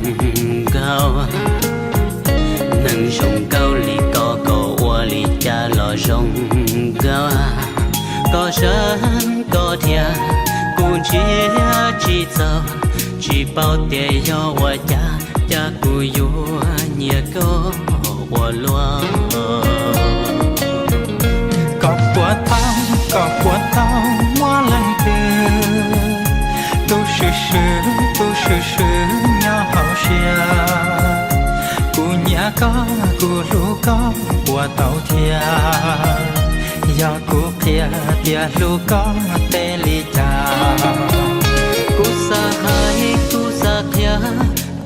nkauj. Neeg zoo nkauj li koj, koj ua li cas los zoo nkauj. Koj sab koj thiab, kuv ntsiab tsis txog, tsis paub tias yog ua cas, cas kuv yuav nyiam koj ua luaj. Koj puas tau, koj puas tau muaj leej twg, tu swm swm, tu swm swm nyob hauv siab. Kuv nyiam koj, kuv hlub koj puas tau thiab, yog kuv qhia tias hlub koj tej li cas. Kuv xav hais, kuv xav qhia,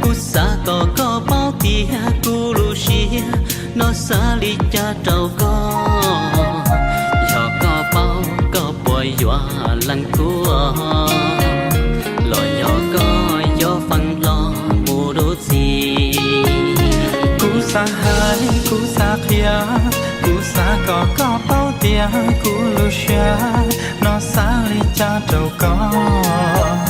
kuv xav kom koj paub tias kuv lub siab no xav li cas rau koj. Yog koj paub koj puas yuav lees kuv, los yog koj yuav feem hlo mus dua txij. Kuv xav hais, kuv xav qhia, kuv xav kom koj paub tias kuv lub siab no xav li cas rau koj.